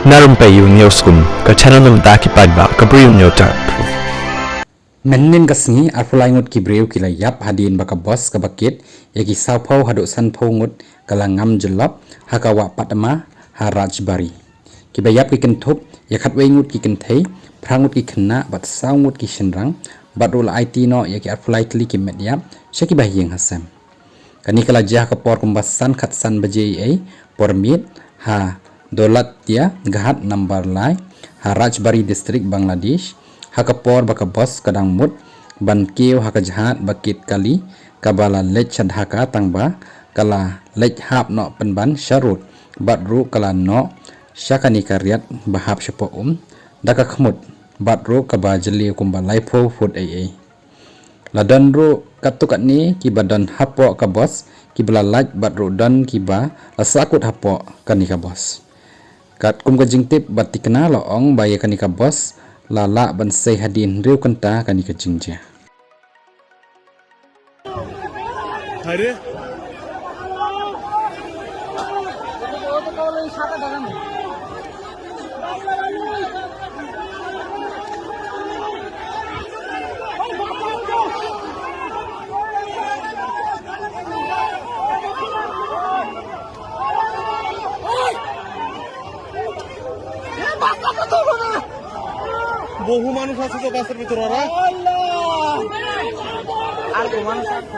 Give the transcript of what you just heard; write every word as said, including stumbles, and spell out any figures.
Na Rympei U News Kum, ka channel na bynta ki paidbah ka Bri U News Tap. Mynhynnin ka sngi, arphew lai ngut ki briew ki la ïap hadien ba ka bos kaba kit ïa ki sawphew haduh sanphew ngut ka la ngam jyllop ha ka wah Patma ha Rajbari. Kiba ïap ki kynthup ïa khatwei ngut ki kynthei, phra ngut ki khynnah bad saw ngut ki shynrang, bad ruh la aiti noh ïa ki arphew lai tylli ki met ïap sha kiba ha ïing ha sem. Kane ka la jia ha ka por kumba san khatsan baje eiei por miet ha Dolatia Ghat number lai ha Rajbari District, Bangladesh, ha ka por ba ka bos ka dang mut ban kiew ha ka jhad ba kit kali kaba la leit sha Dhaka, tangba ka la leit hap noh pynban sha rud bad ruh ka la noh sha kane ka riat ba hap shapoh um da ka khmut bad ruh kaba jylliew kumba laiphew foot eiei. La don ruh katto katne kiba don hapoh ka bos kiba la lait bad ruh don kiba la sahkut hapoh kane ka bos. Katkum ka jingtip bad thikna la ong ba ïa kane ka bos la lah ban sei hadien hynriew kynta kane ka jingjia. বহু মানুষ আছে তো বাসের ভিতরে ওরা। আর বহু মানুষ আছে।